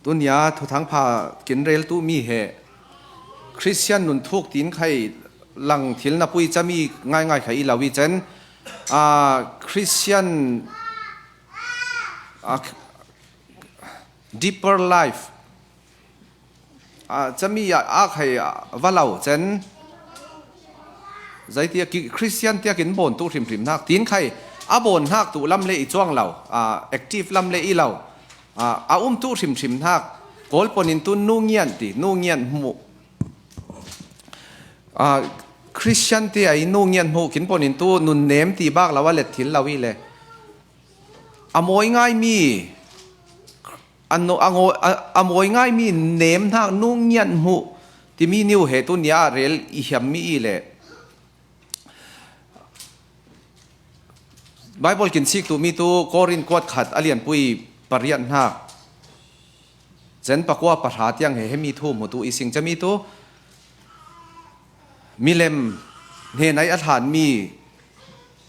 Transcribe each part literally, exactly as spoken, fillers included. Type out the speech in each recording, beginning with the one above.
Tunia thuthang pha kin rel tu mi he Christian nun thuk tin khai lang thil na pui chami ngai ngai khai i lo i chen, a, Christian, a, deeper life, a, chami a, a khai, a, va lo chen, zai tia ki, Christian tia kin bon tu hrim hrim hnak tin khai a bon hnak tu lam le i chuang lo, a, active lam le i lo, a, a um tu hrim hrim hnak, kawl pon in tu nu ngian ti, nu ngian hmuh. A, Christian ti ai nu ngian hmuh kin pon in tu nun nem ti bak lo a let thil lo i le. A mawi ngai mi, a, no, a, ngo, a, a mawi ngai mi nem hnak nu ngian hmuh timi niu he tunia rel i hiam mi i le. Bible kin sik tu mi tu Korin kuat khat a lianpui pariat hnak. Chen pakua pahra tiang he hemi thu hmu tu i sing chami tu. Milem hnen ai a hlan mi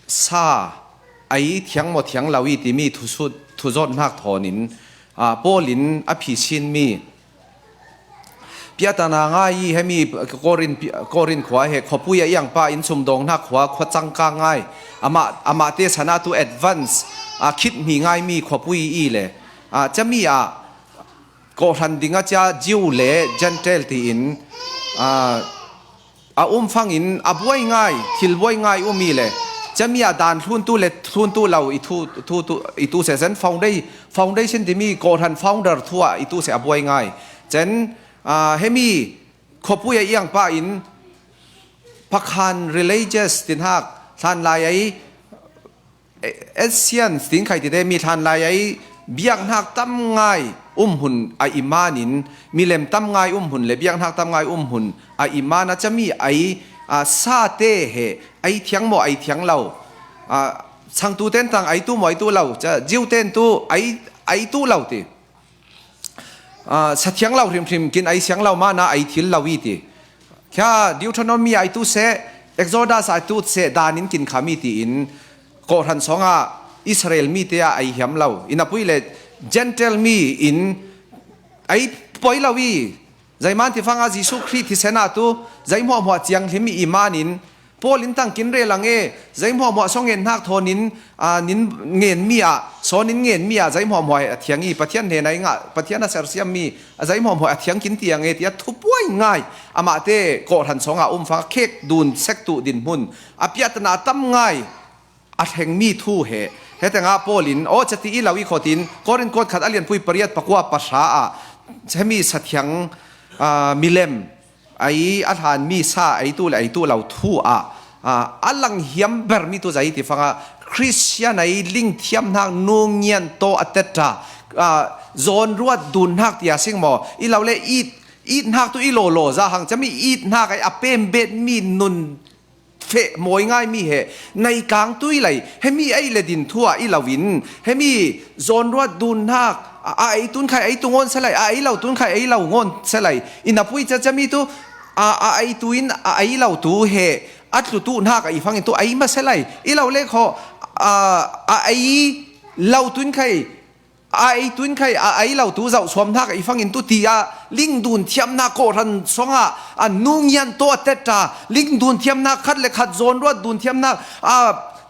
sa ai thiang maw thiang lo i timi thusut, thuzawt hnak thawn in, a, Paul in a phisin mi. Piatana ngai i hemi Korin, Korin khua he khuapui a iang pa in sumdawng hnak khua, khua cangka ngai. Amah, amah te sana tu advance, a, khit hmi ngai mi khuapui i le. A, chami a, kawhhran ding a cia Jew le Gentile tiin, a, a um fangin a buai ngai, thil buai ngai um i le. Chami a dan thluntu le thluntu lo i thu, thu, thu, i tu se zen founda-, foundation timi kawhhran founder thu a i tu se a buai ngai. Chen, a, hemi khuapui a iang pa in pakhan religious tin hak hlan lai ai, Asians tin khai tite mi hlan lai ai biak hnak tam ngai um hun a i man in, milem tam ngai um hun le biak hnak tam ngai um hun a i man a chami ai, a, sa te he ai thiang maw ai thiang lo, a, changtu ten tang ai tu maw ai tu lo, cha, Jew ten tu ai, ai tu lo ti. A, sa thiang lo hrimhrim kin ai siang lo mana ai thil lo i ti. Kha Deuteronomy ai tu se, Exodus ai tu se, dan in kin khami tiin, kawhhran sawngah Israel mi te a ai hiam lo. Ina pui le Gentile mi in ai poi lo i. Zaiman ti fanga Jesuh Khrih thisen ah tu, zai hmuahhmuah ciang hlim i i man in, Paul in tang kin rel ang e, zai hmuahhmuah song ngen hnak thawn in, a, nin ngen mi ah, sawn in ngen mi ah, zai hmuahhmuah a thiang i, Pathian hnen ai ngah, Pathian a sersiam mi, a zai hmuahhmuah a thiang kin tiang e, tia thupuai ngai, amah te kawhhran sawngah um fang, khek dun sek tu din hmun, a piatana tam ngai, a thleng mi thu he, hetengah Paul in, aw, chati i lo i khawtin, Korin kuat khat a lianpui pariat pakua pahra ah, hemi sa thiang, a, milem, ai a hlan mi sa ai tu le ai tu lo thu ah, a, a lang hiam ber mi tu zai ti fanga Christian ai ling thiam hnak nu ngian taw a teta, a, zawn ruat dun hnak tia sing maw? I lo le it, it hnak tu i law law za hang chami it hnak ai a pem bet mi nun feh mawi ngai mi he, nai tlang tui lai, hemi ai le din thu ah i lo in, hemi zawn ruat dun hnak, a, a ai tun khai ai tu ngawn se lai, a ai lo tun khai ai lo ngawn se lai, ina pui cha chami tu, a, a ai tu in, a ai lo tu he, a tlu tu hnak a i fangin tu ai ma se lai, i lo le khaw, a, a ai lo tun khai, a ai tun khai, a ai lo tu zauh suam hnak a i fangin tu ti a, ling dun thiam hnak kawhhran sawngah, a nu ngian taw a teta, ling dun thiam hnak khat le khat zawn ruat dun thiam hnak, a,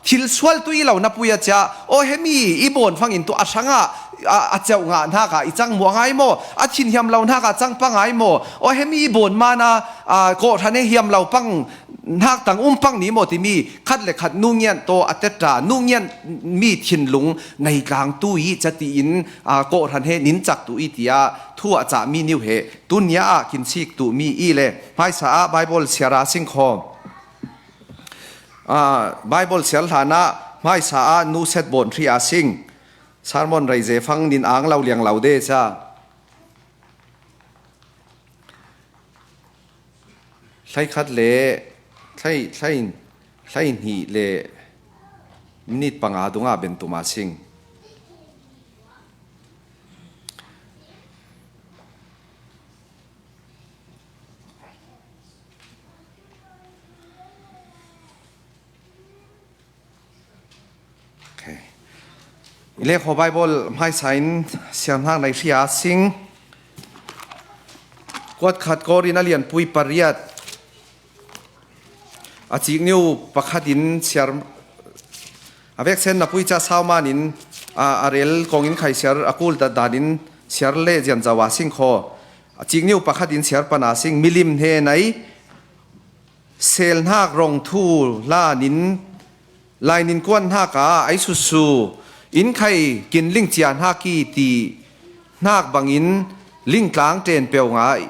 thil sual tu i lo na pui a cia, aw hemi i bawn fangin tu a hrangah, a, a ceuh ngah hnak ah i cang muah ngai maw? A thin hiam lo hnak ah cang pang ngai maw? Aw hemi i bawn mana, a, kawhhran he hiam lo pang hnak tang um pang ni maw timi khat le khat nu ngian taw a teta, nu ngian mi thinlung nai tlang tu i chati in, a, kawhhran he nin cak tu i tia thu a cah mi niu he tunia ah kin sik tu mi i le hmaisa ah Bible siar a sing khaw. A, Bible siar hlan ah hmaisa ah nu set bawn hri a sing. Sermon rei ze fang nin ang lo liang lo de cha. Hlei khat le hlei, hlei, hlei hnih le minit panga dungah bentum a sing. Okay. I lekhaw Bible hmaisa in sianghnak nei hria sing. Kuat khat Korin a lianpui pariat a cikniu pakhatin siar, a veksen napui ca saumanin a, a rel kongin khai siar a kul datdanin siar le zianzawa sing kho. A cikniu pakhatin siar pana sing milim hnenai selhnak rong thu lanin lainin kuan hnaka ai susu in khai kin lingcia hnaki ti hnak bangin lingtlang ṭenpeu ngai,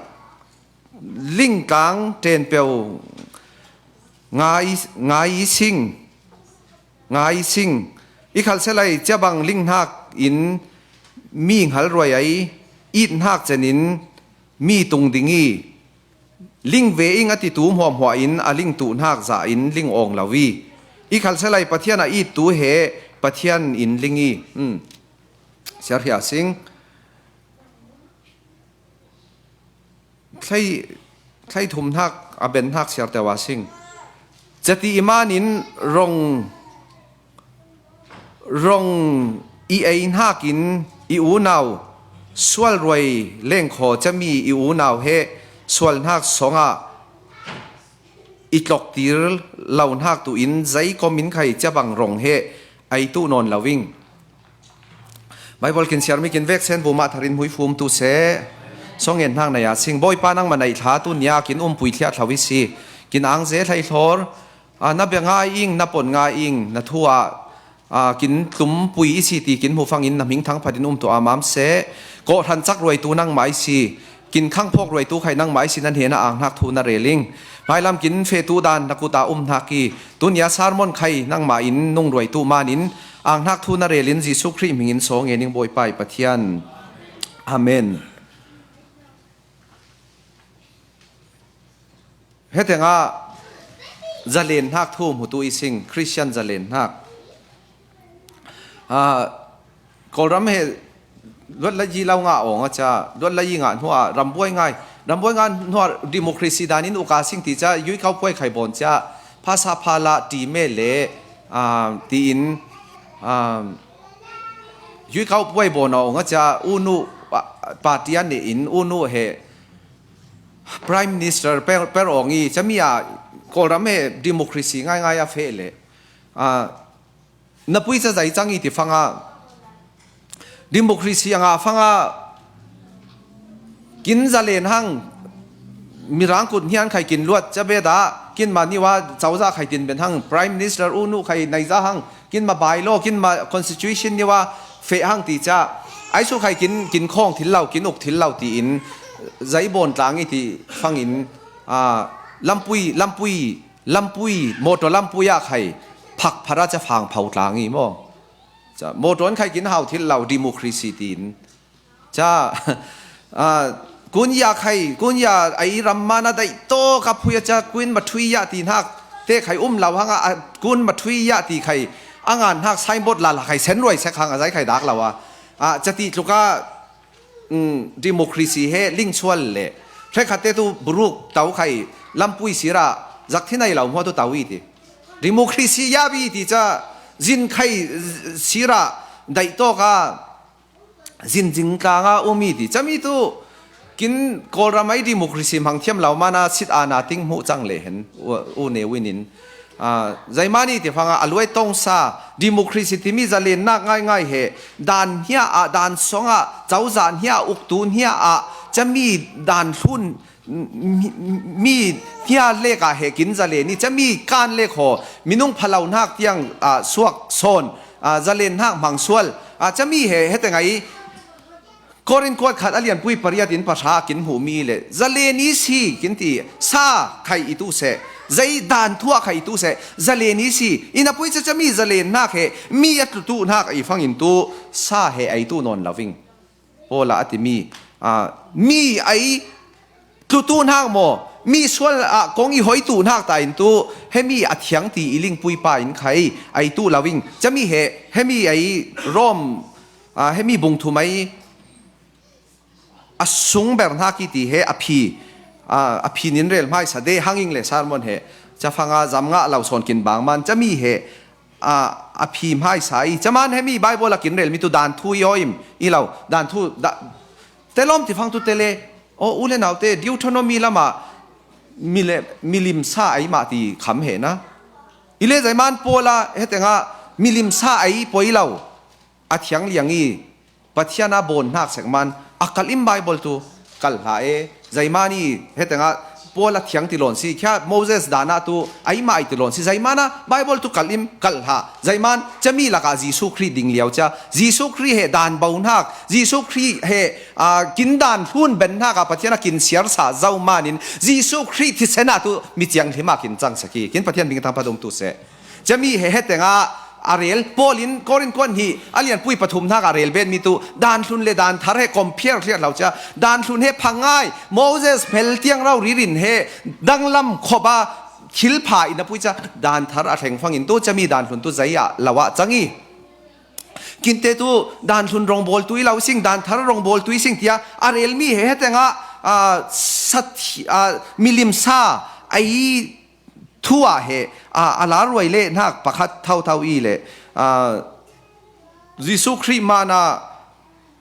lingtlang ṭenpeu ngai, ngai sing, ngai sing. I khalselai ciabang linghnak in mi ngalruai ai, it hnak cenin mi tung ding i, ling ve ing a titu hmuahhmuah in a ling tuh hnak zahin ling awng lo i, i khalselai Pathian a it tu he Pathian in ling i, um, siarhia sing. Thlai, thlai thum hnak a ben hnak siar teu a sing. Cati i manin rong, rong i ei hnakin i unau sual ruai lengkhaw cami i unau he sual hnak songah i tloktir lo hnak tu in zei komin khai ciabang rong he ai tu nawn lo ing. Baibal kin siarmi kin veksen vumah tharin hmuifum tu seh. Songen hnak na ya sing. Bawipa nangmah naih thla tu nia kin umpui thliah thlo i si. Kin angze hlaihlawr, a, na bia ngai ing, na pon ngai ing, na thu ah, a, kin tlumpui i si ti kin hmuh fangin na hming thangphatin um tuah a mam seh. Kawhhran cak ruaitu nangmah i si. Kin khangphawk ruaitu khai nangmah i si, na hnenah ang hnak thu na rel ing. Hmailam kin fehtu dan na kut ah um hnak i, tunia sermon khai nangmah in nung ruaitu manin ang hnak thu na relin Jesuh Khrih hmingin songen ing Bawipa i Pathian. Amen. Hetengah zalen hnak thu hmutu i sing, Khristian zalen hnak. Ah, Kawlram he luat la yi lo ngah awng a cia, luat la yi ngah hnuah rambuai ngai, rambuai ngah hnuah democracy danin uka sing ti cia, yuikau puai khai bawn cia, phasa phala ti me le, ah, tiin, ah, yuikau puai bawn awng a cia, unu, ah, party a nehin, unu he Prime Minister per, per awng i, cami a Kawlram he democracy ngaingai a feh le, ah, napui ca zei cang i ti fanga, democracy a ngah fanga, kin zalen hang, mirang kut hnian khai kin luat ca beda, kin ma niwa cauza khai tin ben hang, Prime Minister unu khai naiza hang, kin ma bylaw, kin ma constitution niwa feh hang ti ca, ai su khai kin, kin khawng thil lo, kin uk thil lo tiin, zei bawn tlang i ti fangin, ah, lampui, lampui, lampui, motor lampui ah khai phak phara ca fang pho tlang i maw? Ca, motor in khai kin hau thil lo democracy tiin. Ca, ah, kun ya khai, kun ya ai ram mana daih tawk a phui a ca kun ma thui ya ti hnak te khai um lo hang a, a kun ma thui ya ti khai a ngan hnak signboard la la khai sen ruai sek hang a zai khai dak lo a. Ah, ca ti tluk a, um, democracy he lingsual le hrekhatte tu buruk tau khai lampui sira zak thi nai lo hmuah tu tau i ti. Democracy ya bi ti ca zin khai sira daih tawk a zin zing tlang a um i ti. Cami tu kin Kawlram ai democracy hmang thiam lo mana sit ana ting hmuh cang le hen u, u ne winin. Ah, zeimani ti fanga a luai tongsa democracy timi zalen nak ngaingai he dan hnia ah, dan song ah, cauza hnia ah, uktu hnia ah, cami dan hlun mi, mi hnia lek ah he kin zalen i, cami kan lek haw, minung phalo hnak tiang, ah, suak sawn, ah, zalen hnak hmang sual, ah, cami he, hete ngai, Korin kuat khat a lianpui pariat in pahra kin hmuhmi le, zalen i si kin ti, sa khai i tu seh, zei dan thuah khai i tu seh, zalen i si, i napui cacami zalen hnak he, mi a tlutu hnak i fangin tu, sa he ai tu nawn loving. Paula a timi, ah, mi ai tlutu hnak maw, mi sual ah kong i hoitu hnak ta in tu, hemi a thiang ti i lingpui pa in khai, ai tu loving. Cami he, hemi ai Rom, ah, hemi bung thum ai, a sung ber hna ki ti he a phi, aa, a phi nin rel hmaisa de hanging le sermon he cafanga zam ngah lo sawn kin bang man cami he, aa, a phi hmaisa i caman he mi Bible a kin rel mi tu dan thu i aw im i lo dan thu da, telawm ti fang tu tele Aw, u le naute, Deuteronomy lamah mi le, milim sa ei mah ti kham he na. I le zeiman Paula hetengah milim sa ei poi lo, a thiang liang i, Pathian a bawn hnak sekman a kalh in Bible tu kalh hlah e. Zeiman i hetengah Paula thiang ti lawn si, khia Moses danah tu ei mah ei ti lawn si, zeiman a Bible tu kalh in kalh hlah. Zeiman cami lakah Jesuh Khrih ding liau cia, Jesuh Khrih he dan bo hnak, Jesuh Khrih he, aa, kin dan hlun ben hnak a Pathian a kin siar sa zo manin Jesuh Khrih thisen ah tu mi ciang hlim ah kin cang sek i, kin Pathian bing tangpa dum tu seh. Cami he hetengah a rel, Paul in Korin kuan hnih a lianpui pathum hnak a rel ben mi tu dan hlun le dan thar he compare hliat hlau cia, dan hlun he phangai, Moses hmel tiang rau ririn he danglam khop a thil pha in a pui cia, dan thar a thleng fangin tu cami dan hlun tu zei ah lo ah cang i, kinte tu dan hlun rongbawl tui lo sing, dan thar rongbawl tui sing tia a rel mi he hetengah, aa, sathi-, aa, milim sa ei thu ah he, aa, a lar ruai le hnak pakhat thauthau i le, aa, Jesuh Khrih man a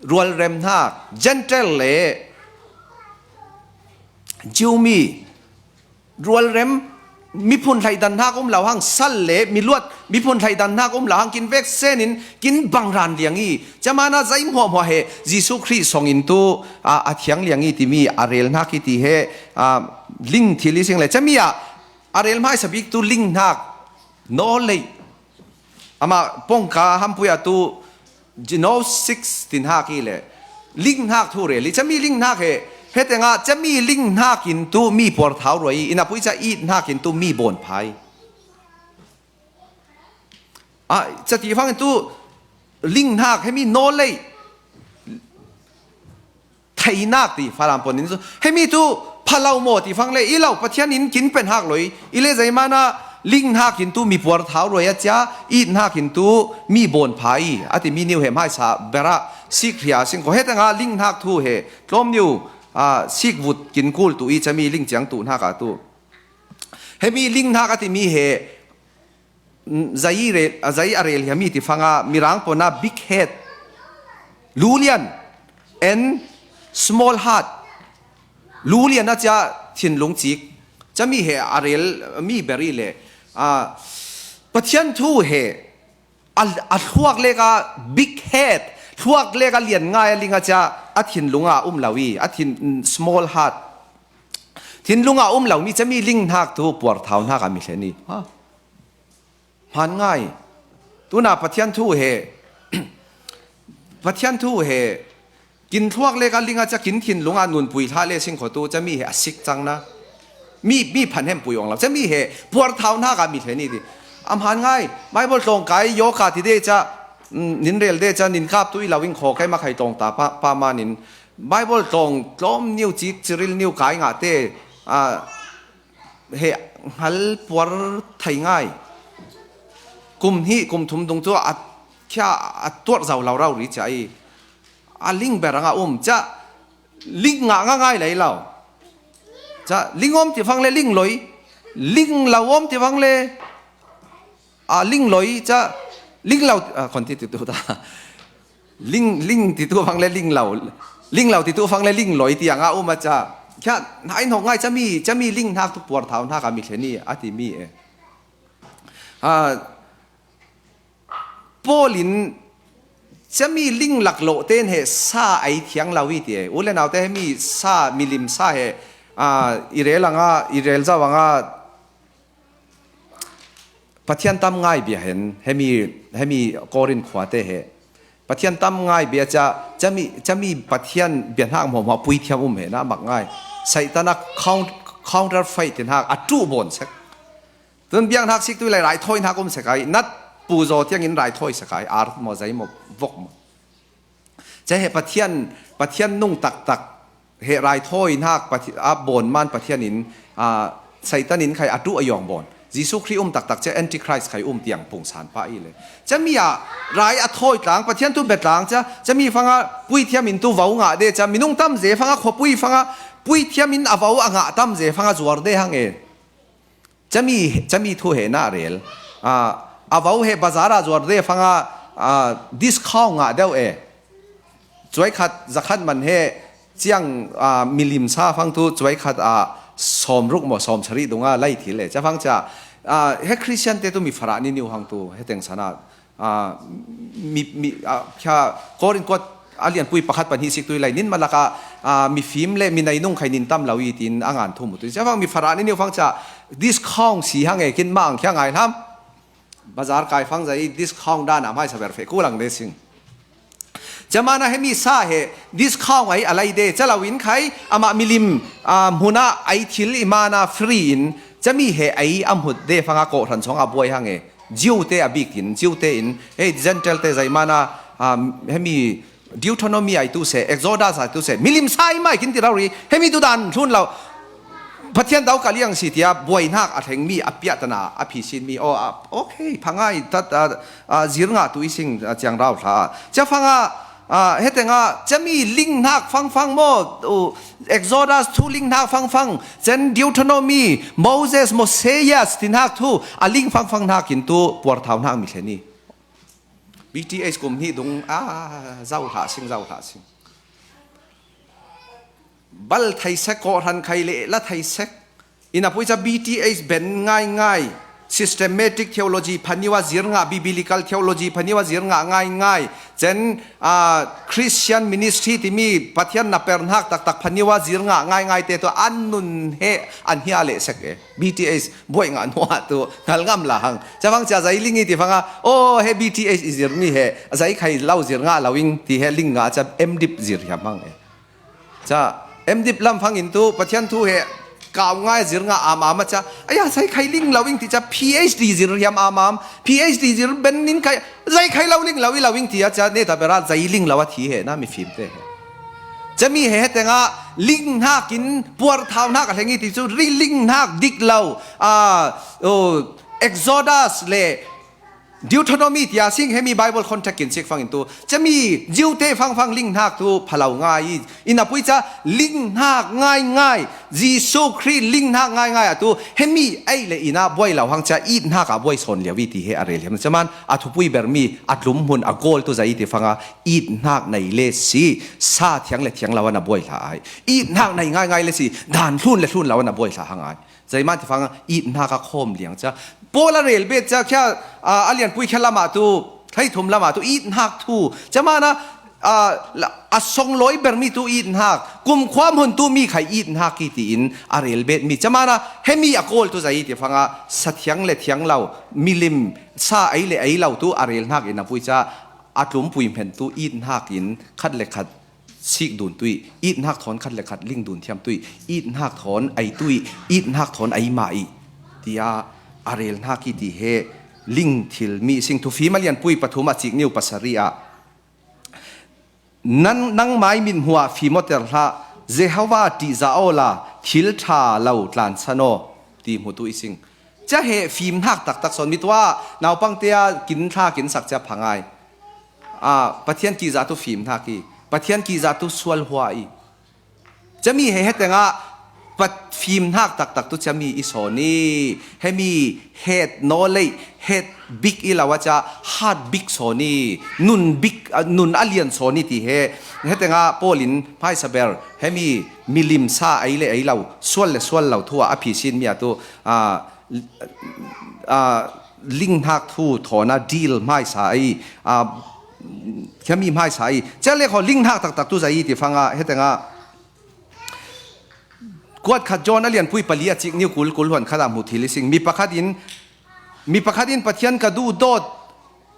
rualrem hnak, Gentile le Jew mi rualrem, miphun hlaidan hnak um lo hang, sal le miluat, miphun hlaidan hnak um lo hang, kin vek sen in kin bang ran liang i, cama na zei hmuahhmuah he Jesuh Khrih song in tu, aa, a thiang liang i timi a rel hnak i ti he, aa, ling thil i sing le cami ah a rel hmaisa bik tu ling hnak nawl lei. Amah pongka hampui ah tu gnosis tin hak i le, ling hnak thu rel i, cami ling hnak he, hetengah cami ling hnak in tu mi puarthau ruai i, ina pui ca it hnak in tu mi bawn phai. Ah, cati fang in tu ling hnak hemi nawl lei. Theinak ti Falam pon in cu, hemi tu pha lo maw ti fang le, i lo Pathian in kin pen hak loi, i le zeimana ling hnak in tu mi puarthau ruai a cia, it hnak in tu mi bawn pha i, a timi niu he hmaisa berah sik hria sing ko, hetengah ling hnak thu he tlawm niu, ah, sik vut kin kul tu i cami ling ciang tu hnak a tu. Hemi ling hnak a timi he, zei rel, a zei a rel hiam i ti fanga Mirang pona big head, lu lian, and small heart, lu lian a cia thinlung cik, cami he a rel mi ber i le, a, Pathian thu he a, a thluak lek a big head, thluak lek a lian ngai a ling a cia a thinlung a um lo i, a thin, small heart, thinlung a um lo mi cami ling hnak tu puarthau hnak a mi hlen i. Ha. Hman ngai. Tuna Pathian thu he, Pathian thu he, kin thluak lek a ling a cia kin thinlung a nunpui hlah le sing kho tu cami he a sik cang na. Mi, mi phan hem pui awng lo. Cami he puarthau hnak a mi hlen i ti. A hman ngai. Bible tlawng kai yoga ti de cia, mm, nin rel de cia nin kap tu i lo in kho kai ma khai tlawng ta pa, pa manin. Bible tlawng tlawm niu cik ciril niu kai ngah te, a, he hngal puar thei ngai. Kum hnih, kum thum dung cu a khia a tuarh zo lo rau ri cia i. A ling ber a ngah um cia ling ngah nga ngai lei lo. Cia ling om ti fang le ling loi. Ling lo om ti fang le, a, ling loi cia ling lo, a, khon ti tu ta. Ling, ling ti tu fang le ling lo. Ling lo ti tu fang le ling loi ti a ngah um a cia. Khia, na in hok ngai cami, cami ling hnak tu puarthau hnak a mi hlen i, a ti mi e. A, Paul in cami ling laklawh ten he sa ei thiang lo i ti e. U le naute hemi sa, milim sa he, a, i rel anga, i rel zau anga, Pathian tam ngai bia hen, hemi, hemi Korin khua te he. Pathian tam ngai bia cia, cami, cami Pathian bia hnak hmuahhmuah puithiam um he na mak ngai. Satan a count-, counterfeit tin hak a tuh bawn sek. Tun biak hnak sik tu le raithawi hnak um sek ai, nat pu zaw tiang in raithawi sek ai, ar maw zei maw, vok maw. Cia he Pathian, Pathian nung taktak he raithawi hnak Pathi-, a bawn man Pathian in, a, Satan in khai a tuh a yawng bawn. Jesuh Khrih um taktak cia Antichrist khai um tiang pungsan pah i le. Cami ah rai a thawi tlang, Pathian tu bia tlang cia, cami fanga puithiam in tu vo ngah de cia, minung tam ze fanga khuapui fanga puithiam in a vo a ngah tam ze fanga zuar de hang e. Cami, cami thu he na rel. A, a vo he bazar ah zuar de fanga, a, discount ngah deuh e. Cuai khat, zakhat man he Ciang, ah, milim sa fang tu cuai khat ah sawm ruk maw, sawm sarih dunga lai thil le. Ca fang ca, ah, he Christian te tu mi farah ni niu hang tu, he teng sana, ah, mi, mi, ah, kya Korin kuat a lian pui pakhat pan hi sik tu lai nin malaka, ah, mi fim le mi nai nung khai nin tam lau i tin a ngan thu mu tu. Ca fang mi farah ni niu fang ca discount si hang e kin ma ang kya ngai lam. Bazar kai fang zai discount dan a mai sa ber fe ku lang de sing. Ca mana he mi sa he discount ai a lai de ca lau in khai ama milim, ah, hmuna ai thil i mana free in ca mi he ai a mut de fanga ko hran song a buai hang e. Jiu te a bik in, jiu te in, he Gentile te zai mana, ah, he mi Deuteronomy ai tu se, Exodus ai tu se, milim sa i mai kin ti rau ri, he mi tu dan hlun lau. Pathian dau ka liang si tia buai nak a thleng mi a pia tana a phi sin mi. Oh, ah, okay, phangai tat, ah, ah, zir nga tu i sing, ah, ciang rau hla. Ca fanga, ah, he tenga, ca mi ling nak fang fang maw, uh, Exodus thu ling nak fang fang, cen Deuteronomy, Moses, Mosiah, ti nak thu, a ling fang fang nak in tu, puar thau nak mi thlen i. B T H kum hnih dung, ah, zau hla sing, zau hla sing. Bal thai sek, ko hran khai le, la thai sek. Ina pui ca B T H ben ngai ngai. Systematic theology phaniwa zir nga, biblical theology phaniwa zir nga ngai ngai. Cen, ah, Christian ministry timi Pathian na per hnak taktak phaniwa zir nga ngai ngai te tu an nun he an hia le sek e. B T H buai nga nuah tu ngal ngam la hang. Ca fang cia zai ling i ti fanga, oh, he B T H i zir mi he, zai khai lau zir nga lau ing ti he ling nga ca M dip zir hiam hang e. Ca M dip lam fang in tu, Pathian thu he, kau ngai zir nga am am a ca, aya, zai khai ling lau ing ti ca P H D zir hiam am am, P H D zir ben nin khai, zai khai lau ling lau i lau ing ti a ca, ne ta bera zai ling lau a thi he, na mi fim te he. Ca mi he, he tenga, ling hnak in, puar thau hnak a hleng i ti cu, ri ling hnak dik lau, ah, oh, Exodus le, Deuteronomy tia sing hemi Bible context in sik fangin tu. Cami Jew te fangfang ling hnak tu phalau ngai i. Ina pui ca ling hnak ngai ngai. Jesu Khrih ling hnak ngai ngai a tu. Hemi ei le ina buai lau hang ca it hnak a buai sawn liau i ti he a rel hiam. Caman a thupui ber mi a tlum hun a gol tu zai i ti fanga it hnak nei le si. Sa thiang le thiang lau ana buai hla ai. It hnak nei ngai ngai le si. Dan hlun le hlun lau ana buai hla hang ai. Zeiman ti fanga it hnak a khawm liang ca. Paul a rel bet ca khia, a, a lianpui khia lamah tu, hleithum lamah tu, it hnak thu. Camana, a, la, a songlawi bermi tu it hnak. Kumkhua hmun tu mi khai it hnak i tiin a rel bet mi. Camana, hemi a kawl tu zai ti fanga, sa thiang le thiang lo, milim, sa ei le ei lo tu a rel hnak in a pui ca, a tlumpui hmen tu it hnak in khat le khat sik dun tui, it hnak thawn khat le khat ling dun thiam tui, it hnak thawn ei tui, it hnak thawn ei mah i, tia a rel hnak i ti he ling thil mi sing thufim a lianpui pathum a cik niu pasari ah, nan, nangmai mit hmuah fim awter hlah, Jehovah ṭihzah awla thil ṭha lo tlansan aw, ti hmu tu i sing. Ca he fim hnak taktak sawn mi tuah, naupang te a kin thla kin sak cia phangai. Ah, Pathian kihzah tu fim hnak i, Pathian kihzah tu sual hua i. Cami he hetengah pat fim hnak taktak tu cami i sawn i, hemi het naw lei, het bik i lo a ca hat bik sawn i, nun bik, ah, nun a lian sawn i ti he, hetengah Paul in hmaisa ber, hemi milim sa ei le ei lo, sual le sual lo thu a a phisin mi a tu, ah, ah, ling hnak thu thawn a deal hmaisa i, ah, khami hmaisa i. Cia le kho ling hnak taktak tu zai i ti fanga, hetengah kuat khat John a lianpui pali a cik niu kul kul huan khat a hmu thil i sing. Mi pakhat in, mi pakhat in Pathian ka duhdawt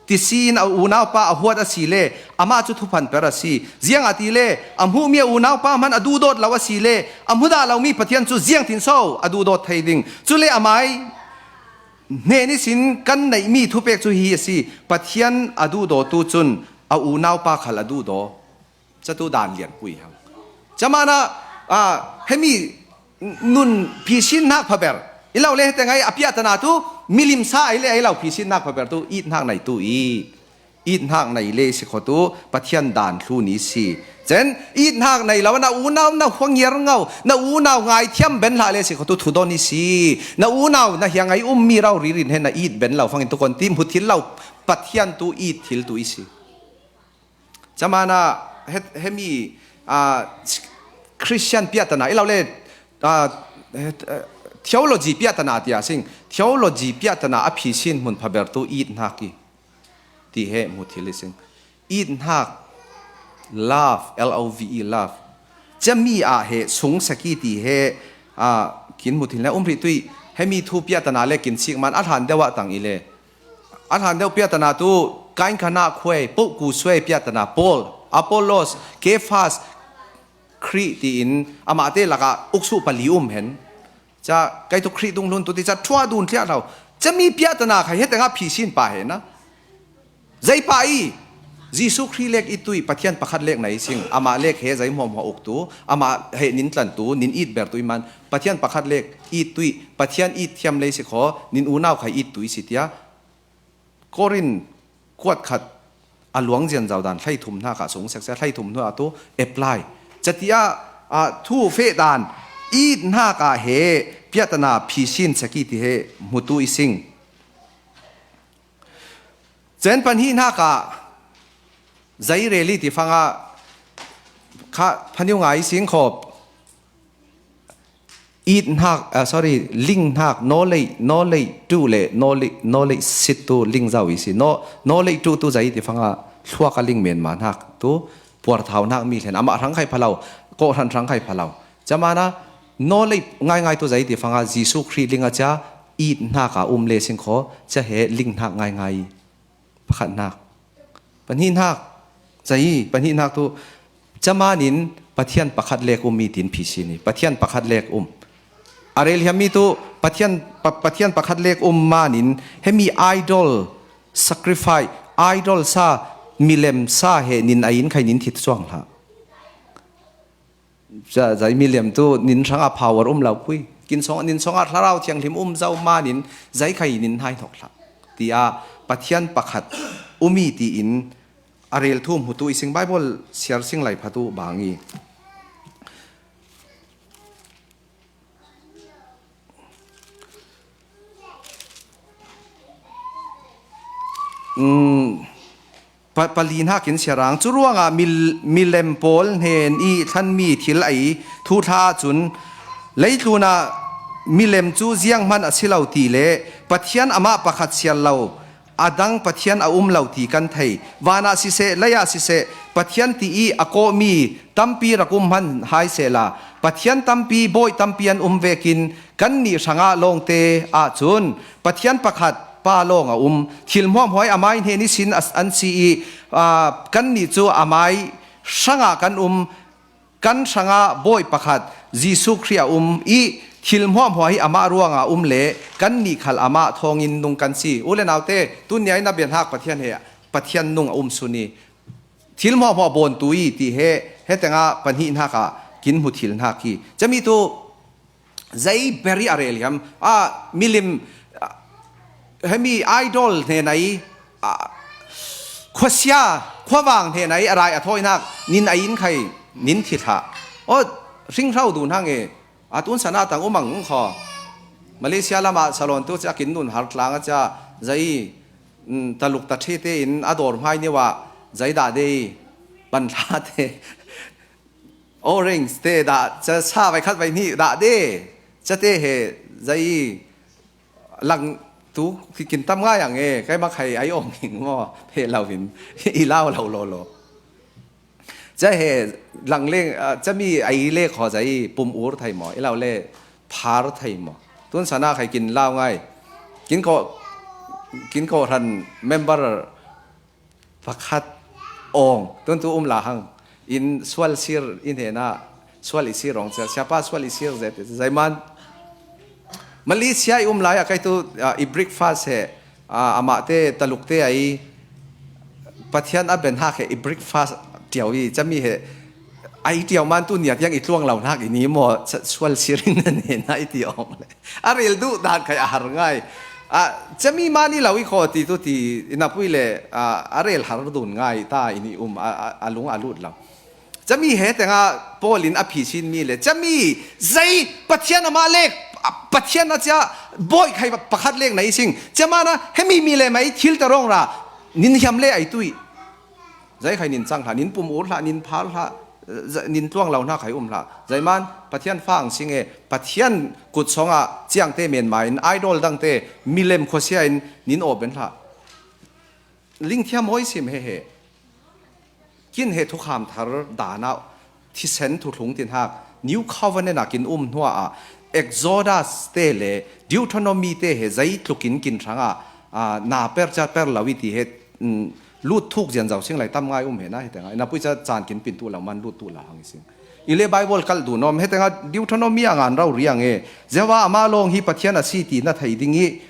ti si in a unaupa a huat a si le, amah cu thuphan per a si. Ziangahtile, a hmuhmi a unaupa hman a duhdawt lo a si le, a hmu dah lomi Pathian cu ziangtin so a duhdawt thei ding. Cule amai hnen ihsin kan neihmi thupek cu hi a si. Pathian a duhdawtu cun a unaupa khal a duhdaw. Catu dan lianpui hang. Camana, ah, hemi nun phisin hnak phaber. I lo le hete ngai a piahtana tu milim sa ei le ei lo phisin hnak phaber tu it hnak nei tu i. It hnak nei le si kho tu Pathian dan hlun i si. Cen it hnak nei lo na unau na huangiar ngau, na unau ngai thiam ben hlah le si kho tu thudon i si. Na unau na hiang ai um mi rau ririn he na it ben lo fangin tu kon ti hmu thil lo Pathian tu it thil tu i si. Camana he, hemi, ah, Christian piahtana, i lo le, ah, eh, eh, theology piahtana tia sing. Theology piahtana a phisin hmun phabertu it hnak i ti he hmu thil i sing. It hnak, love, L O V E, love. Cami ah he sung saki ti he, ah, kin hmu thil na um rih tui. Hemi thu piahtana le kin sik man a hlan deuh ah tang i le. A hlan deuh piahtana tu, Kain Kana khuai, Poku suai piahtana, Paul, Apollos, Kefas, Khrih tiin amahte lakah uksu pali um hen. Ca, kei tu Khrih dunghlun tu ti ca thuah dun tliah lo. Cami piahtana khai he tengah phisin pa he na. Zei pa i, Jesu Khrih lek it tui, Pathian pakhat lek na i sing, amah lek he zei hmuahhmuah uk tu, amah he nin tlan tu, nin it ber tu i man, Pathian pakhat lek it tui, Pathian it thiam lei si kho, nin unau khai it tui si tia. Korin kuat khat a luang zian zau dan hleithum hnak ah sung seksia hleithum hnu ah tu apply. Catia, ah, thu feh dan it hnak ah he piahtana phisin saki ti he hmutu i sing. Cen pahnih hnak ah zei reli ti fangah kha phaniu ngai sing khop. It hnak, ah, sorry, ling hnak, knowledge, knowledge tu le, knowledge, knowledge sit tu ling zau i si. No, knowledge tu tu zei ti fangah thluak a ling menma hnak tu, puarthau hnak mi hlen, amah hrang khai phalo, kawhhran hrang khai phalo. Camana, knowledge ngaingai tu zei ti fangah Jesu Khrih ling a cia, it hnak a um le sing kho, cia he ling hnak ngaingai. Pakhat hnak. Pahnih hnak. Zei, pahnih hnak tu. Camanin Pathian pakhat lek um mi tin phisin i. Pathian pakhat lek um. A rel hiam mi tu Pathian, pa, Pathian pakhat lek um manin hemi idol sacrifice, idol sa, milem sa he nin a in khai nin thit suang hlah. Ca, zei milem tu nin hrangah power um lo pui. Kin song, nin songah Thlarau Thianghlim um zo manin zei khai nin hai thok hlah. Tia Pathian pakhat umi tiin a rel thu hmutu i sing Bible siar sing lai phatu bang i. Mm, pa, pali hnakin siarang. Cu ruangah mil, milem pawl hnen i thlanmi thil ei thuthla ahcun leitlunah milem cu zianghman a si lo ti le Pathian amah pakhat siar lo a dang Pathian a um lo ti kan thei. Vanah siseh, leiah siseh, Pathian ti i a kawhmi tampi rak um hman hai sehla, Pathian tampi, bawi tampi an um vekin kannih hrangah lawngte ahcun Pathian pakhat pa lawng a um. Thil hmuahhmuah hi amai hnen ihsin a, an si i, aa, kannih cu amai hrangah kan um. Kan hrangah bawi pakhat Jesuh Khrih a um i thil hmuahhmuah hi amah ruangah a um le kannih khal amah thawngin nung kan si. U le naute, tun nia in a biahnak Pathian he Pathian nung a um sun i thil hmuahhmuah bawntu i ti he, he tengah pahnih hnak ah kin hmu thil hnak hi. Cami tu zei ber i a rel hiam? Ah, milim, ah, hemi idol hnenah i, ah, khuasia, khuavang hnenah i a rai a thawinak nin a in khai nin thi hlah. Aw, hringhro duh hna nge, a tun sana tang um ang khaw. Malaysia lamah salon tu cia kin nun har tlang a cia zei, mm, taluk ta ṭhi tein a dawr hmai niwa zei dah de i pan hla te. Orange te dah, ca sa vai khat vai hnih dah de. Ca te he zei lang tu ki kin tam ngai ang e, kai mak hai ai ong hing maw, he lo in i lau lo lo lo. Ca he lang leng, ah, ca mi ai le khaw zei pum ur thai maw, i lau le phar thai maw. Tun sana khai kin lau ngai. Kin ko, kin ko hran member pakhat awng, tun tu um la hang. In sual sir, in hena sual i sir awng cia, siapa sual i sir zet, zaiman. Malaysia i um lai a kai tu, ah, i breakfast he, ah, amah te, taluk te ai, Pathian a ben hak he i breakfast tiau i, cami he, ai tiau man tu nia tiang i tluang lo hnak i ni maw, sa-, sual sir in nan hena i ti awng le. A rel duh dan khai a har ngai. Ah, cami mah ni lo i khaw ti tu ti, i napui le, ah, a rel har dun ngai ta i ni um, a, a, a lung a lut lo. Cami he tengah Paul in a phisin mi le, cami zei Pathian amah le, ah, Pathian a cia bawi khai pakhat lek na i sing. Cama na hemi mi le mai thil ta rawng ra, nin hiam le ai tui. Zei khai nin cang hlah, nin pum ur hlah, nin phar hlah, Za-, nin tluang lo hna khai um hlah. Zeiman Pathian fa ang si nge, Pathian kut sawngah ciangte menma in, idol dangte milem khuasia in nin awben hlah. Lingthiam hawi sim he he. Kin he thukham thar dan ah thisen thuthlung tin hak New Covenant ah kin um hnuah ah Exodus te le Deuteronomy te he zei tlukin kin hrangah, ah, na per cia per lo i ti he, mm, lut thuk zian zo sing lai tam ngai um he na he tengah. Ina pui ca caan kin pin tu lo man lut tu lo hang i sing. I le Bible kalh duh nawm he tengah Deuteronomy a ngan rau riang e. Jehovah amah lawng hi Pathian a si ti na thei ding i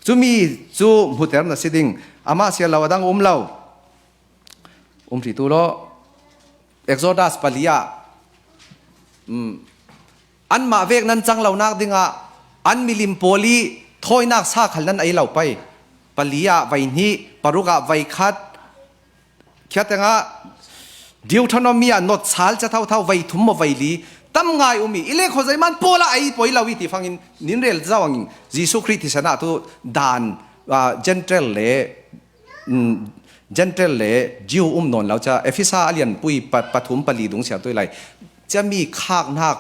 cumi cu hmuter na si ding. Amah sial lo a dang um lo. Um hrih tu law, Exodus pali ah, um, anmah vek nan cang lonak dingah an milim pawl i thawinak sa khal nan ei lo pei. Pali ah vai hnih, paruk ah vai khat, khia tengah Deuteronomy ah not sal ca thauthau vai thum maw vai li tam ngai um i, i le kho zeiman pawl ah ei poi lo i ti fangin nin rel zau angin Jesuh Khrih thisen ah tu dan, ah, Gentile le mm, Gentile le Jew um nawn lo ca, Efesa a lianpui pa-, pathum pali dung siam tu i lai. Ca mi khaknak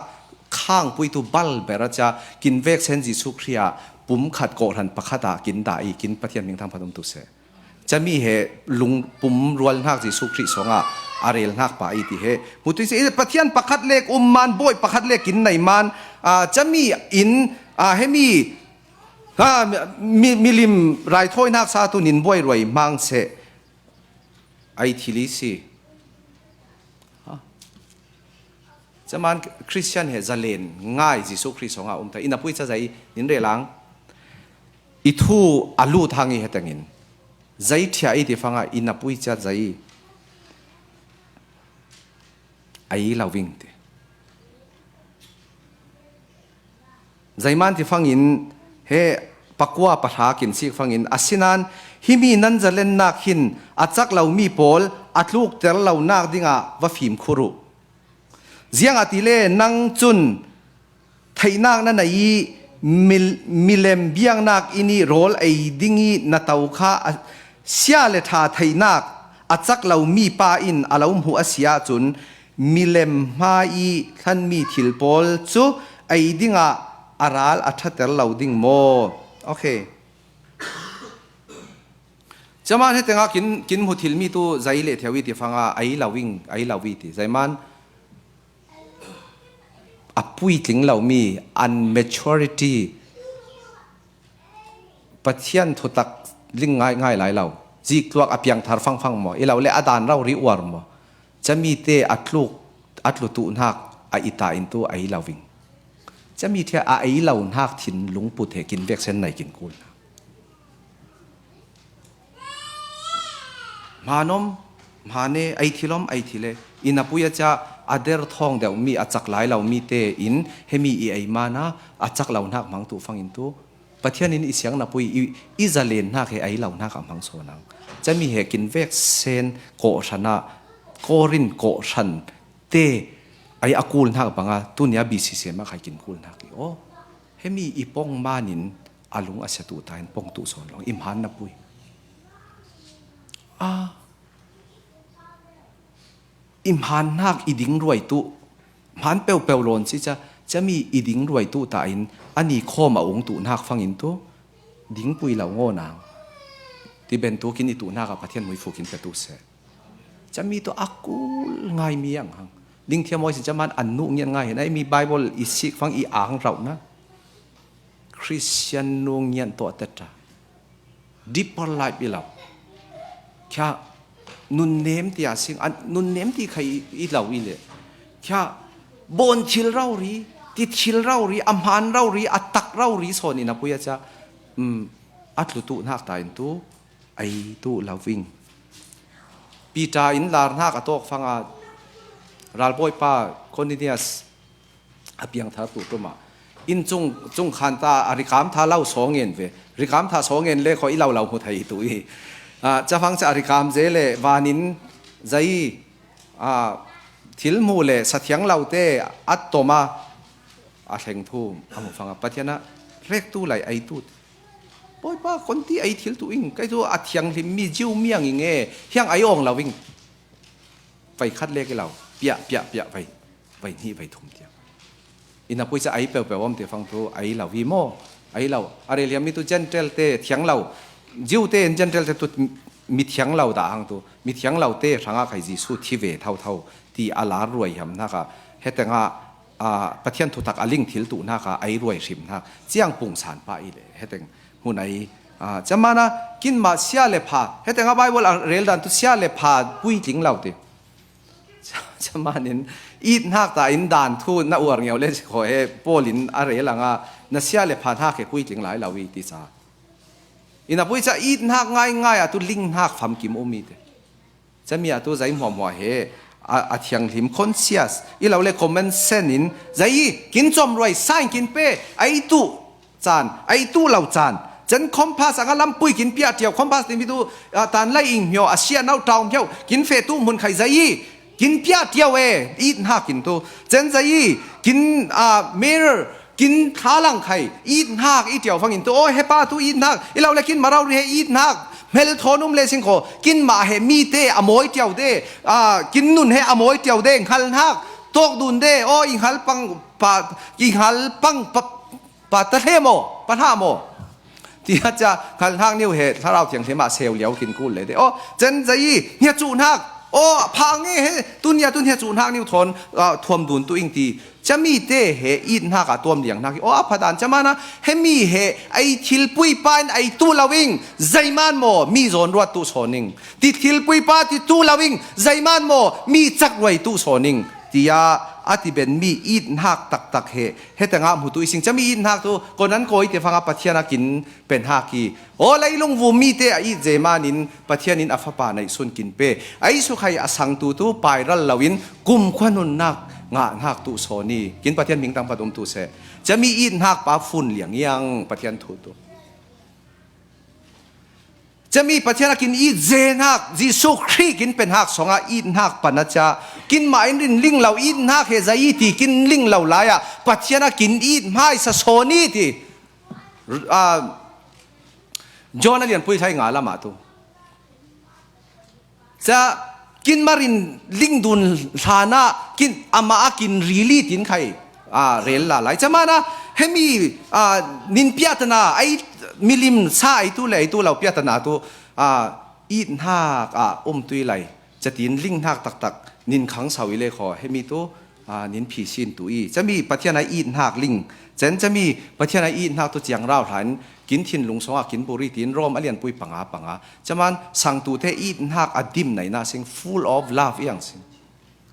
khangpui tu bal ber a ca, kin vek sen Jesuh Khrih ah pum khat kawhhran pakhat ah kin dah i, kin Pathian hming thangphat um tu seh. Ca mi he lung pum rualnak Jesuh Khrih sawngah a relnak pa i ti he. Hmu tu i si, Pathian pakhat lek um man, bawi pakhat lek kin nei man, ah, ca mi in, ah, he mi Ha, mi, milim raithawinak sa tu nin buai ruai hmang seh. Ai thil i si. Ha. Caman Christian he zalen ngai Jesuh Khrih sawngah um ta. Ina pui ca zei nin relang. I thu a lut hang i hetengin. Zei thia i ti fangah ina pui ca zei. Ai lo ving ti. Zeiman ti fangin he pakua pahra kin sik fangin, asinain himi nan zalennak hin a cak lomi pawl a tlukter lonak dingah va fimkhur uh. Ziangahtile nang cun theihnak na nei i mil-, milem biaknak inn i rawl ei ding i na to kha a, sia le ṭha theihnak a cak lomi pa in a lo hmuh a si ahcun milem hma i hlanmi thil pawl cu ei dingah a ral a ṭhater lo ding maw? Okay. Caman he tengah kin, kin hmu thilmi tu zei le theu i ti fangah ei lo ing, ei lo i ti. Zeiman a puitling lomi, unmaturity, Pathian thutak ling ngai, ngai lai lo. Ziktuak a piangthar fangfang maw? I lo le a dan rori uar maw? Cami te a tluk, a tlutuhnak a ita in tu a ei lo ving. Cami ṭhia a ei lo hnak thinlung put he kin veksen nai kin kul hna. Hmanom, hmane, ei thilom, ei thile. Ina pui a ca a der thawng deuh mi a cak lai lo mi te in hemi i ei mana a cak lo hnak hmang tu fangin tu Pathian in i siang na pui i, i zalen hnak he ei lo hnak a hmang so nang. Cami he kin veksen kawhhran ah, Korin kawhhran te ei a kul hnak banga tunia B C C M ah khai kin kul hnak i aw. Hemi i pong manin a lung a sia tu ta in pong tu sawn lo i hman na pui. A, i hman hnak i ding ruai tu, hman peuhpeuh lawn si ca, cami i ding ruai tu ta in a ni khawm a ung tu hnak fangin tu, ding pui lo ngaw nang. Ti ben tu kin i tu hnak a Pathian muifu kin pe tu seh. Cami tu a kul ngai mi ang hang. Dingthiam awi sin caman an nu ngian ngai hin, ai mi Bible i sik fang i ang rauh na. Christian nu ngian tawh a teta. Deeper life i lo. Khia nunnem ti a sing, an, nunnem ti kha i, i lo i le. Khia bawn thil rori, ti thil rori, a hman rori, a tak rori sawn in a pui a ca. Um, a tlutuh hnak ta in tu, ei tu lo ving. Peter in lar hnak a tawk fanga ralbawipa Cornelius a piangthar tu ṭum ah inn cung, cung khan ta a rikam tha lo sawngen ve. Rikam tha sawngen le kho i lo lo hmu thei tu i. Ah, cafang ca a rikam ze le vanin zei, ah, thil hmu le sathiang lo te a tom a, a thleng thu a hmu fanga Pathian a rek tu lai ei tu. Bawipa, kon ti ei thil tu ing, kei tu a thianghlim mi Jew mi ang ing e, hiang ei awng lo ing. Vai khat lek i lo. Piah, piah, piah, vai, vai hnih, vai thum tiang. Ina pui ca ai peuhpeuh om te fang tu ai lo hi maw? Ai lo. A rel hiam mi tu Gentile te thiang lo. Jew te in Gentile te tu mi thiang lo dah hang tu. Mi thiang lo te hrangah khai Jesu thi ve thotho ti a lar ruai hiam hnaka. Hetengah, a, Pathian thutak a ling thil tu hnaka ai ruai hrim hnak. Ciang pungsan pah i le. Heteng hun ai. A, camana kin mah sia le pha. Hetengah Bible a rel dan tu sia le pha puitling lo te. Camanin it hnak ta in dan thu na uar ngeu le si kho he Paul in a rel anga na sia le pha hnak he puitling lai lo i ti ca. Ina pui ca it hnak ngaingai ah tu ling hnak famkim um i te. Cami ah tu zei hmuahhmuah he a, a thianghlim conscious i lo le common sense in zei i kin comruai sign kin pe ai tu caan, ai tu lo caan. Cen compass anga lampui kin piah tiau, compass timi tu, ah, tan lai ing hmio, a sia nau tau hmio, kin feh tu hmun khai zai i, kin piah tiau e, it hnak in tu. Cen zai i, kin, ah, mirror, kin thalang khai, it hnak i tiau fangin tu. O, he pa tu it hnak, i lo le kin marau ri he it hnak, hmel thawn um le sing kho, kin mah he mi te a mawi tiau de, ah, kin nun he a mawi tiau de, nghal hnak, tawk dun de, o, i nghal pang, pa, i nghal pang, pa, Pa ta hle maw, pa hlah maw? Tiah cia, hngal hnak niu he, Thlarau Thianghlim ah seu liau kin kul le te. Aw, cen zei i, hnia cuh hnak. Aw, pha nge he, tun ya tun hnia cuh hnak niu thawn, ah, thuam dun tu ing ti. Cami te he, it hnak ah tuam liang hnak i. Aw, a pha dan, camana, he mi he, ei thilpui pa in ei tu lo ing, zeiman maw, mi zawn ruat tu sawn ing. Ti thilpui pa ti tu lo ing, zeiman maw, mi cak ruai tu sawn ing. Tiah, a ti ben mi it hnak taktak he, Hetengah hmutu i sing cami it hnak tu, ko nan kawi te fangah Pathian a kin pe hnak i. Aw leilung vum mi te a it zeman in Pathian in a fapa neih sun kin pe. A i sukhai a sang tu tu pairal loin kumkhua nunnak ngah hnak tu sawn i. Kin Pathian hming tangpat um tu seh. Cami it hnak pa fun liang iang Pathian thu tu. Cami Pathian a kin it ze hnak, Jesuh Khrih kin pe hnak songah it hnak pan a cia, kin mah in rin ling lo it hnak he za i ti kin ling lo lai ah, Pathian a kin it hmai sa sawn i ti, ah, John a lianpui hlai nga lamah tu. Ca kin marin ling dun hlanah kin amah a kin rili tin khai, ah, rel la lai. Camana hemi, ah, nin piahtana, ai milim sa ai tu le ai tu lo piahtana tu, ah, it hnak ah um tui lai. Catin ling hnak taktak nin khang sau i le kho hemi tu, ah, nin phi sin tu i. Cami Pathian a it hnak ling. Cen cami Pathian a it hnak tu ciang rau hlan kin thinlung songah kin buri tin Rom a lianpui panga panga. Caman sang tu te it hnak a dim naina sing full of love iang sing.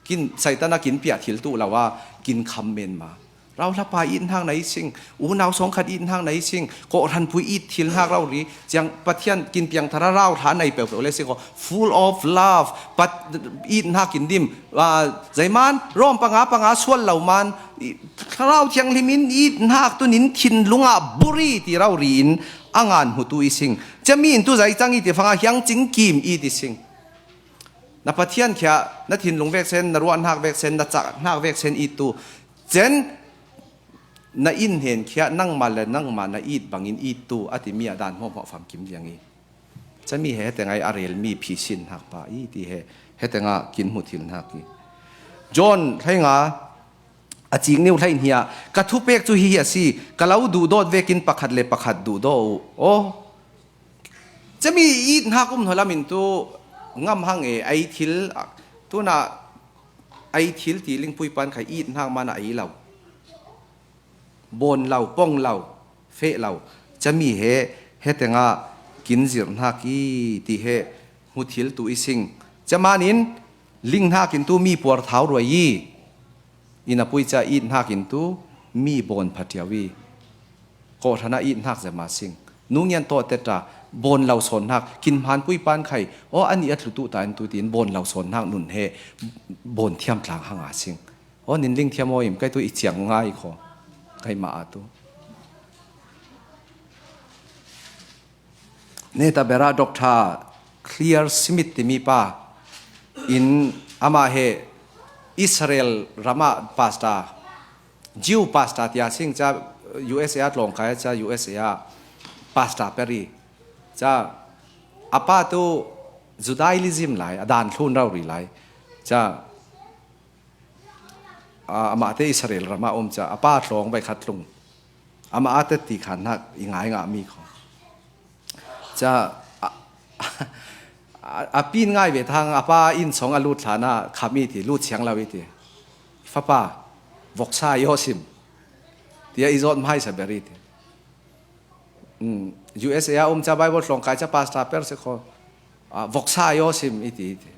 Kin Satan a kin piah thil tu lo a kin kham men ma. Rau hlapa it hnak na i sing, unau song khat it hnak na i sing, kawhhran pui it thil hnak rau ri, ciang Pathian kin piang thara rau hla nei peuhpeuh le sing ko, full of love, pat it hnak in dim, ah, zeiman, Rom panga panga sual lo man, i, Thlarau Thianghlim in it hnak tu nin thinlung ah buri ti rau ri in a ngan hmutu i sing. Cami in tu zei cang i ti fanga hiang cing kim i ti sing. Na Pathian khia, na thinlung veksen, na ruah hnak veksen, na cah hnak veksen it tu. Cen na in hen khia, nangmah le nangmah na it bangin it tu, a timi ah dan hmawhmawh famkim liang i. Cami he, hetengah a rel mi phi sin hnak pa i ti he, hetengah kin hmu thil hnak i. John hlai nga, a cik niu hlai hnia, ka thupek cu hihi a si, ka lo duhdawt vekin pakhat le pakhat duhdaw u. Aw, cami it hnak um hnulam in tu ngam hang e, ei thil, tunah ei thil ti lingpui pan khai it hnak man a ei lo. Bawn lo, pong lo, feh lo. Cami he, hetengah kin zirh hnak i ti he hmu thil tu i sing. Caman in ling hnak in tu mi puar thau ruai i. Ina pui ca it hnak in tu mi bawn pha tiau i. Kawhhran ah it hnak zema sing. Nungian tawh teta bawn lo sawn hnak, kin hmaan pui pan khai, aw, a nih a tlu tu ta in tu tiin bawn lo sawn hnak nun he bawn thiam tlang hanga sing. Aw, nin ling thiam aw im, kai tu i ciang ngai kho. Kai ma a tu. Neta bera Doctor Clear Smith timi pa in ama he Israel rama pastor, Jew pastor tia sing ca U S A a tlawng kai ca U S A a pastor peri ca a pa tu Judaism lai, a dan thlun rau ri lai ca A, amahte Israel ramah um ca, a pa tlawng vai khat tlung. Amah a teti khan hnak i ngai ngah mi kho. Ca, a, a, a pin ngai ve thang, a pa inn song a lut thlan ah kham i ti, lut siang lo i ti. Fapa, voksa i aw sim. Tia i zawt mai sa ber i ti. Mm, U S A a um ca Bible tlawng kai ca pastor per se kho. A, voksa i aw sim i ti, i ti.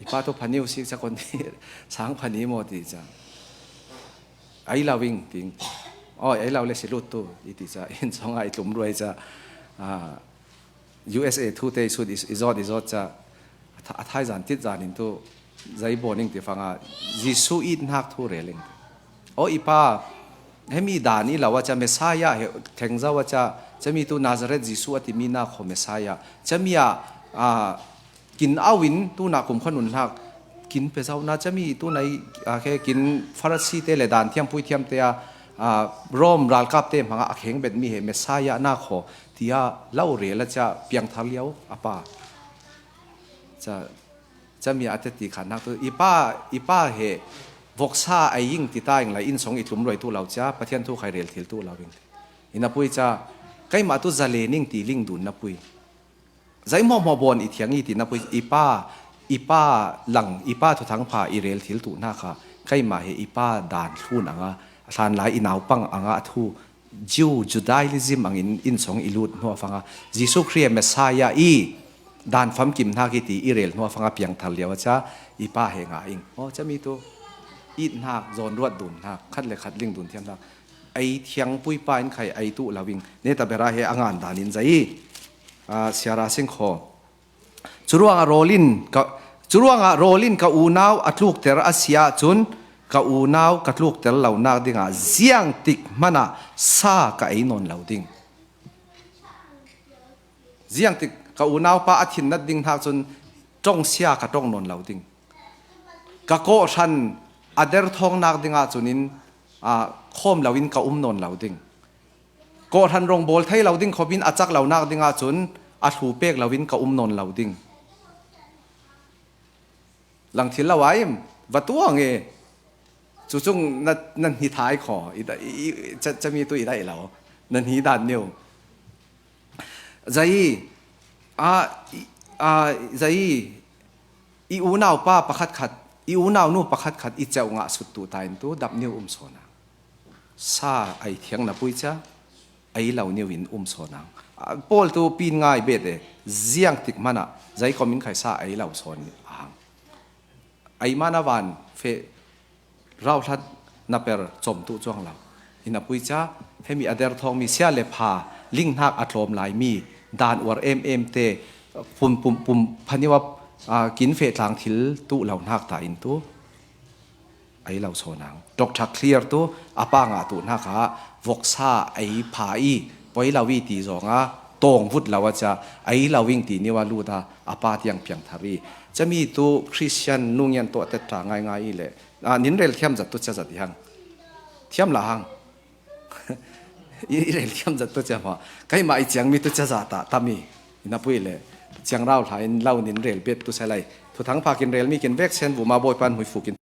I pa tu phani u sik ca kon ti, sang phani maw ti ca. Ai lo ing ting. Oi, ai lo le si lut tu, i ti ca. Inn song a i tlum ruai ca. A, U S A thu te i sut i, i zawt, i zawt ca. A tha-, a thai zan tit zan in tu, zai bawn ing ti fanga, Jesu it hnak thu rel ing. O i pa, hemi dan i lo a ca Messiah he, theng zo a ca, cami tu Nazareth Jesu a timi na kho Messiah. Cami a, a, kin au in tuna kum kha nun hlak, kin pe zo na cami tuna i, a, khe kin Pharisee te le dan thiam pui thiam te a, a, Rome ralkap te hmanga a kheng bet mi he Messiah na kho, tia lo rel a ca piang thar liau a pa. Ca, cami a teti khan hnak tu, i pa, i pa he voksa ai ing ti ta ing la inn song i tlum ruai tu lo ca, Pathian thu khai rel thil tu lo ing. I na pui ca, keimah tu zale ning ti ling dun na pui. Zai hmawhmawh bawn i thiang i ti na pui, i pa, i pa lang, i pa thuthang pha i rel thil tu hna kha, keimah he i pa dan thlun anga, a hlan lai i naupang anga a thu, Jew, Judaism angin inn song i lut hnu a fanga, Jesu Khrih Messiah i dan famkim hnak i ti i rel hnu a fanga piang thar liau a ca, i pa he ngah ing. Aw, cami tu, it hnak, zawn ruat dun hnak, khat le khat ling dun thiam hnak. Ei thiang pui pa in khai ei tu lo ing. Neta bera he a ngan dan in zai i, a, siara sing kho. Curuangah rawl in ka, curuangah rawl in ka unau a tlukter a si ahcun ka unau ka tlukter lonak dingah ziangtik hmanah sa ka ei nawn lo ding. Ziangtik ka unau pa a thinnat ding hnak cun ṭongsia ka ṭong nawn lo ding. Ka kawhhran a derthawngnak dingah cun in, aa, khawm loin ka um nawn lo ding. Kawhhran rong bawl thei lo ding khawpin a cak lonak dingah cun a thlu pek loin ka um nawn lo ding. Lang thil lo ai, va tuang e. Cucung na, na hni thai kho, i da-, i, i, ca, cami tu i daih lo, na hni dan niu. Zai, a, i, a, zai, i unau pa pakhat khat, i unau nu pakhat khat i ceuh ngah sut tu ta in tu dap niu um sawn a. Sa ei thiang na pui ca, ei lo niu in um sawn ang. A, Paul tu pin ngai bet e, ziangtik hmanah, zai kom in khai sa ei lo sawn ang. Ei mana van feh rauhlat na per com tu cuang lo. I na pui ca, hemi a derthawng mi sia le pha, linghnak a tlawm lai mi, dan uar em em te, pum, pum, pum, phaniuap, a, kin feh tlang thil tu lo hnak ta in tu. Ei lo sawn ang. Doctor Clear tu a pa ngah tu hna kha voksa ei pha i poi lo i ti zong a tawng vut lo a ca ei lo ing ti niu a lut a a pa tiang piang thar i cami tu Christian nungian tuah tet ta ngai ngai i le, a, nin rel thiam zat tu ca zat i hang. Thiam la hang. I, i rel thiam zat tu ca hma. Keimah i ciang mi tu ca zat ta, ta mi. I na pui le. Ciang rau hla in lo nin rel bet tu sa lai. Thuthang pha kin rel mi kin vek sen vuma bawi pan hui fukin.